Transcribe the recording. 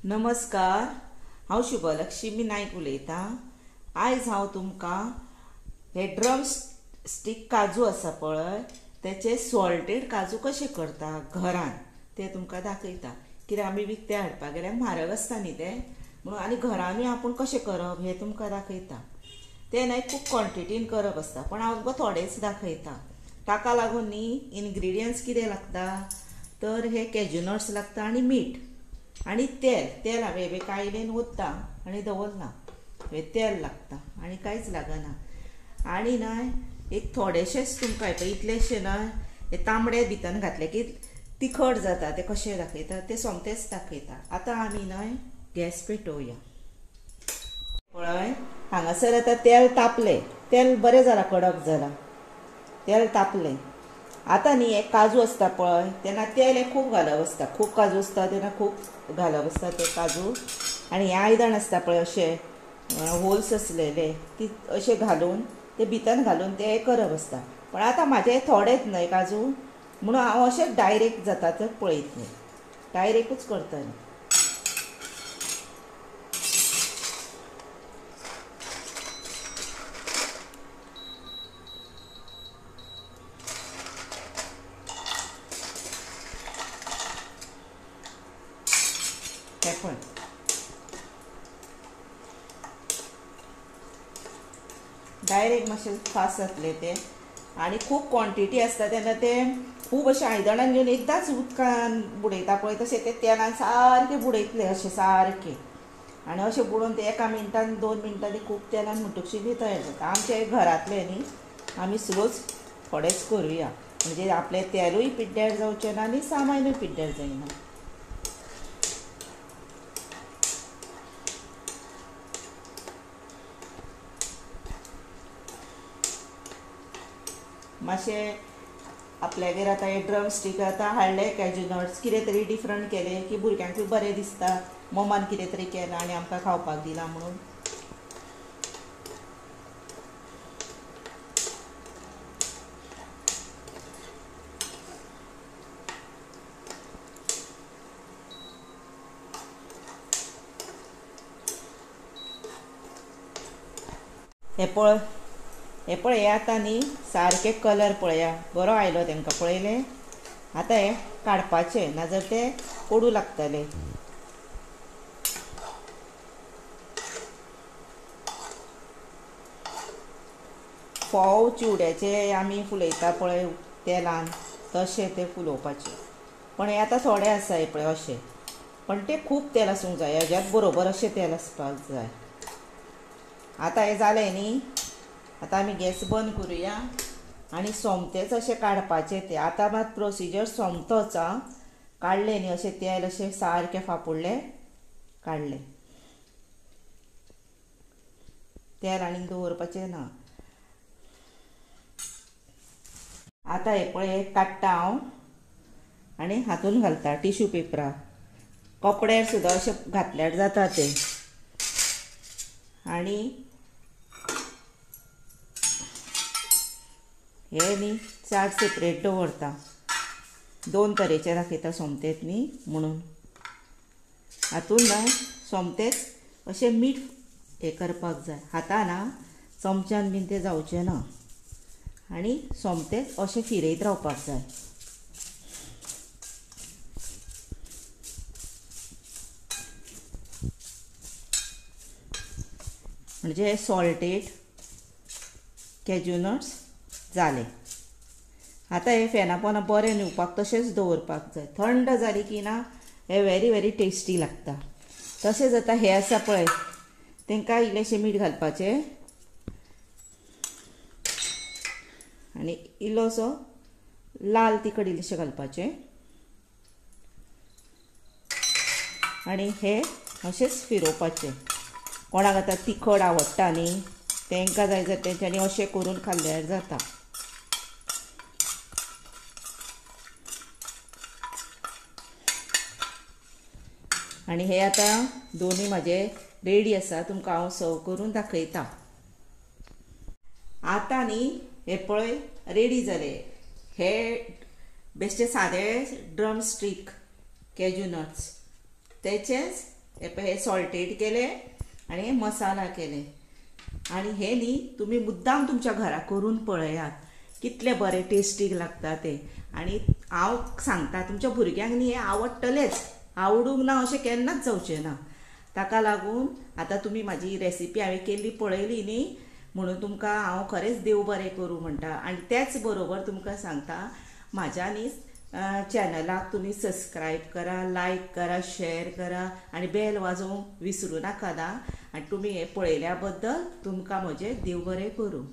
नमस्कार, हांव शुभलक्ष्मी नायक उलयतां। आयज हांव तुमकां हे ड्रम स्टीक काजू आसा पळय तेचे सॉल्टेड काजू कशे करता घरान ते तुमकां दाखयता। कित्याक आमी विकते हाडपाक गेल्यार म्हारग आसता न्ही ते, म्हणून आनी घरानूय आपूण कशें करप हें तुमकां दाखयता। ते न्हय खूब क्वॉन्टिटीन करप आसता, पण हांव तुमकां थोडेच दाखयता। ताका लागून न्ही इनग्रिडियंट्स कितें लागता तर हे कॅज्यू नट्स लागता आनी मीठ आनी तेल। तेल हांवें हे कायलेन ओत्ता आनी दवरलां, हे तेल लागता आनी कांयच लागना। आनी न्हय एक थोडेशेंच तुमकां पळय इतलेशें न्हय हे तांबडे भितर घातले की तिखट जाता, ते कशें दाखयता ते सोमतेच दाखयता। आतां आमी न्हय गॅस पेटोवया। पळय हांगासर आतां तेल तापलें, तेल बरें जालां, कडक जालां, तेल तापलें। आतां न्ही एक काजू आसता पळय तेन्ना तेल हें खूब घालप आसता, खूब काजू आसता तेन्ना खूब घालप आसता ते काजू। आनी हें आयदन आसता पळय अशें होल्स आसलेले ती अशें घालून ते भितर घालून ते करप आसता। पण आतां म्हाजे थोडेच न्हय काजू म्हणून हांव अशें डायरेक्ट जाता तर पळयत न्ही, डायरेक्टूच करतलें। पळय डायरेक्ट मातशें फास्ट जातलें तें। आनी खूब क्वॉन्टिटी आसता तेन्ना तें खूब अशें आयदनान घेवन एकदांच उदकान बुडयता पळय तशें तें तेलान सारकें बुडयतलें अशें सारकें, आनी अशें बुडोवन तें एका मिनटान 2 मिनटां तें खूब तेलान म्हणटकच तयार जाता। आमचे घरांतलें न्ही आमी स्लोच थोडेच करुया, म्हणजे आपलें तेलूय पिड्ड्यार जावचें ना आनी सामानूय पिड्ड्यार जायना। मातशें आपल्यागेर आतां हे ड्रम स्टीक आतां हाडले कॅज्यू नट्स कितें तरी डिफरंट केलें की भुरग्यांकूय बरें दिसता, मम्मान कितें तरी केलां आनी आमकां खावपाक दिलां म्हणून। हे पळय, हे पळय हे आतां न्ही सारके कलर पळया बरो आयलो तांकां, पळयलें। आतां हे काडपाचें नाजाल्यार ते कोडू लागतले। फोव चिवड्याचे आमी फुलयता पळय तेलान तशें ते फुलोवपाचे, पण हे आतां थोडे आसा हे पळय अशें, पण ते खूब तेल आसूंक जाय, हेज्यात बरोबर अशें तेल आसपाक जाय। आतां हें जालें न्ही, आतां आमी गॅस बंद करुया आनी सोमतेच अशें काडपाचें तें। आतां मात प्रोसिजर सोमतोच आं, काडलें न्ही अशें तेल अशें सारकें फापुडलें काडलें, तेल आनीक दवरपाचें ना। आतां हें पळय काडटा हांव आनी हातून घालता टिश्यू पेपरार, कपड्यार सुद्दां अशें घातल्यार जाता तें। आनी हे न्ही 4 सेपरेट दवरता, 2 तरेचे दाखयता सोमतेच न्ही म्हणून। हातून न्हय सोमतेच अशें मीठ हें करपाक जाय, हातान आं, चमच्यान बीन तें जावचें ना, आनी सोमतेच अशें फिरयत रावपाक जाय। म्हणजे सॉल्टेड कॅज्यू नट्स जाले। आतां हे फेना पोना बरें न्हिवपाक तशेंच दवरपाक जाय, थंड जाली की ना हे व्हेरी व्हेरी टेस्टी लागता। तशेंच आतां हे आसा पळय तांकां इल्लेशें मीठ घालपाचें आनी इल्लोसो लाल तिखट इल्लेशें घालपाचें आनी हे अशेंच फिरोवपाचें। कोणाक आतां तिखट आवडटा न्ही तांकां जाय जाल्यार तेंच्यांनी अशें करून खाल्ल्यार जाता। आनी हे आतां दोनूय म्हाजे रेडी आसा, तुमकां हांव सर्व करून दाखयता। आतां न्ही हे पळय रेडी जाले हे बेश्टे सादे ड्रम स्टीक कॅज्यू नट्स, तेचेच हे पळय, हे सॉल्टेड केले आनी हे मसाला केले. आनी हे न्ही तुमी मुद्दाम तुमच्या घरा करून पळयात कितले बरे टेस्टीक लागता ते. आनी हांव सांगता तुमच्या भुरग्यांक न्ही हें आवडटलेंच, आवडूंक ना अशें केन्नाच जावचें ना. ताका लागून आतां तुमी म्हाजी रेसिपी हांवें केल्ली पळयली न्ही, म्हणून तुमकां हांव खरेंच देव बरें करूं म्हणटा. आनी तेच बरोबर तुमकां सांगता, म्हाज्या न्ही चॅनलाक तुमी सबस्क्रायब करा, लायक करा, शेअर करा आनी बेल वाजोवंक विसरूं नाकात. आनी तुमी हें पळयल्या बद्दल तुमकां म्हजें देव बरें करूं.